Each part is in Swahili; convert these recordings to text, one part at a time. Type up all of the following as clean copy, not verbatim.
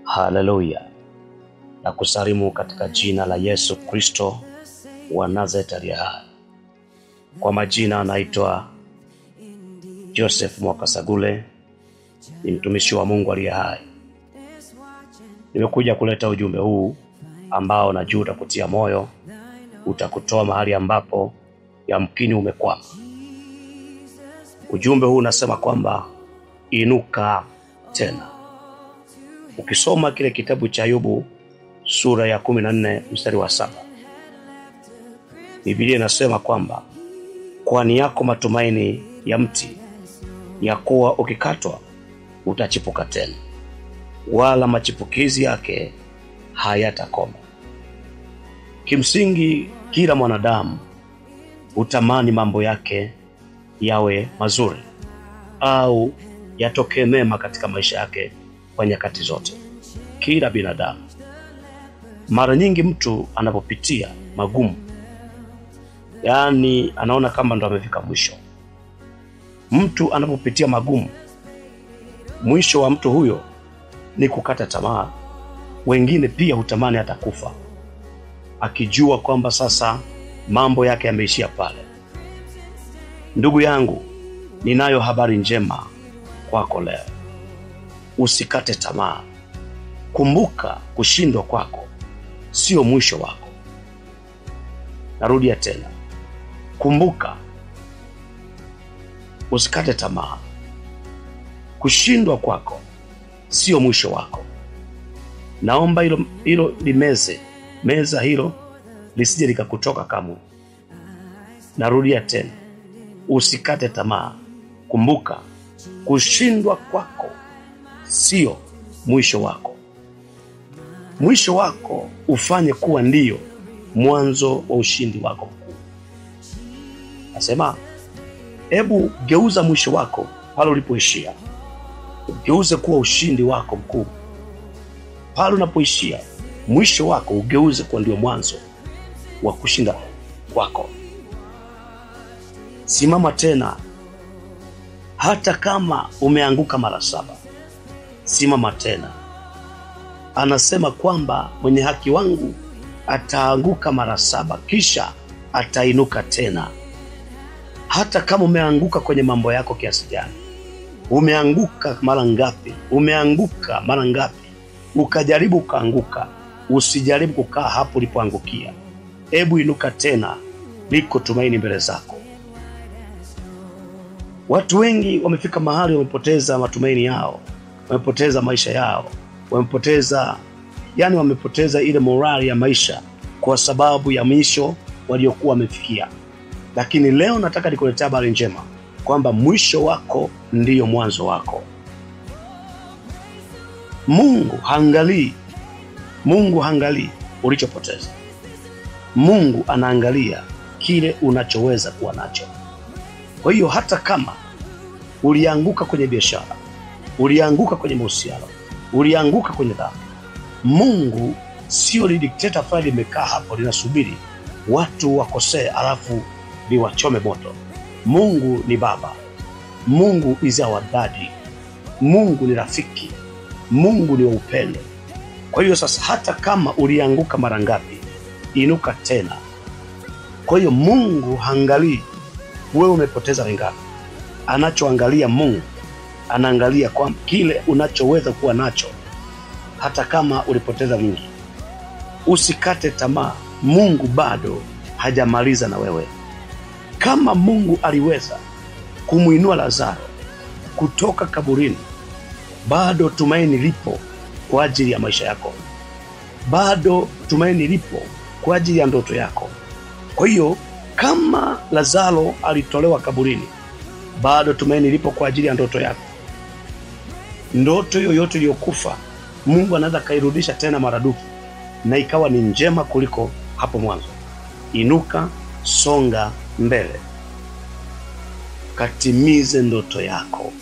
Haleluya! Na kusalimu katika jina la Yesu Kristo wa Nazareti aliye hai. Kwa majina anaitwa Joseph Mwakasagule, ni mtumishi wa Mungu aliye hai. Nimekuja kuleta ujumbe huu ambao najua utakutia moyo, utakutoa mahali ambapo yamkini umekwama. Ujumbe huu unasema kwamba inuka tena. Ukisoma kile kitabu cha Ayubu sura ya 14 mstari wa 7, Biblia inasema kwamba kwani yako matumaini ya mti ya kuwa ukikatwa utachipuka tena, wala machipukizi yake hayatakoma. Kimsingi kila mwanadamu hutamani mambo yake yawe mazuri au yatokee mema katika maisha yake kwa nyakati zote. Kila binadamu, mara nyingi mtu anapopitia magumu, yaani anaona kama ndo amefika mwisho. Mtu anapopitia magumu, mwisho wa mtu huyo ni kukata tamaa. Wengine pia hutamani hata kufa, akijua kwamba sasa mambo yake yameishia pale. Ndugu yangu, ninayo habari njema kwako leo. Usikate tamaa. Kumbuka, kushindwa kwako sio mwisho wako. Narudia tena, kumbuka, usikate tamaa. Kushindwa kwako sio mwisho wako. Naomba hilo limeze, meza hilo lisije likakutoka kamwe. Narudia tena, usikate tamaa. Kumbuka, kushindwa kwako sio mwisho wako. Mwisho wako ufanye kuwa ndiyo mwanzo wa ushindi wako mkuu. Nasema, hebu geuza mwisho wako pale ulipoishia, ugeuze kuwa ushindi wako mkuu. Pale unapoishia, mwisho wako ugeuze kuwa ndio mwanzo wa kushinda kwako. Simama tena, hata kama umeanguka mara 7, simama tena. Anasema kwamba mwenye haki wangu ataanguka mara 7 kisha atainuka tena. Hata kama umeanguka kwenye mambo yako kiasi gani, umeanguka mara ngapi, umeanguka mara ngapi, ukajaribu ukaanguka, usijaribu kukaa hapo ulipoangukia. Hebu inuka tena, liko tumaini mbele zako. Watu wengi wamefika mahali wamepoteza matumaini yao, wamepoteza maisha yao, wamepoteza ile morali ya maisha kwa sababu ya mwisho waliokuwa wamefikia. Lakini leo nataka nikuletea habari njema kwamba mwisho wako ndiyo mwanzo wako. Mungu haangalii ulichopoteza. Mungu anaangalia kile unachoweza kuwa nacho. Kwa hiyo hata kama ulianguka kwenye biashara, ulianguka kwenye mahusiano, ulianguka kwenye dhambi, Mungu sio dikteta fulani limekaa hapo linasubiri watu wakosee alafu liwachome moto. Mungu ni baba. Mungu is our daddy. Mungu ni rafiki. Mungu ni wa upendo. Kwa hiyo sasa hata kama ulianguka mara ngapi, inuka tena. Kwa hiyo Mungu haangalii wewe umepoteza vingapi. Anachoangalia Mungu, anaangalia kwa kile unachoweza kuwa nacho hata kama ulipoteza vingi. Usikate tamaa. Mungu bado hajamaliza na wewe. Kama Mungu aliweza kumuinua Lazaro kutoka kaburini, bado tumaini lipo kwa ajili ya maisha yako. Bado tumaini lipo kwa ajili ya ndoto yako. Kwa hiyo kama Lazaro alitolewa kaburini, bado tumaini lipo kwa ajili ya ndoto yako. Ndoto yoyote iliyokufa, Mungu anaweza kairudisha tena maradufu na ikawa ni njema kuliko hapo mwanzo. Inuka, songa mbele, katimize ndoto yako.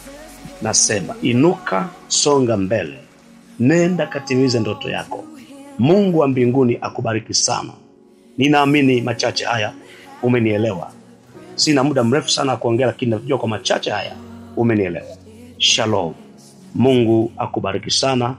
Nasema inuka, songa mbele, nenda katimize ndoto yako. Mungu wa mbinguni akubariki sana. Ninaamini machache haya umenielewa. Sina muda mrefu sana kuongea, lakini najua kwa machache haya umenielewa. Shalom. Mungu akubariki sana.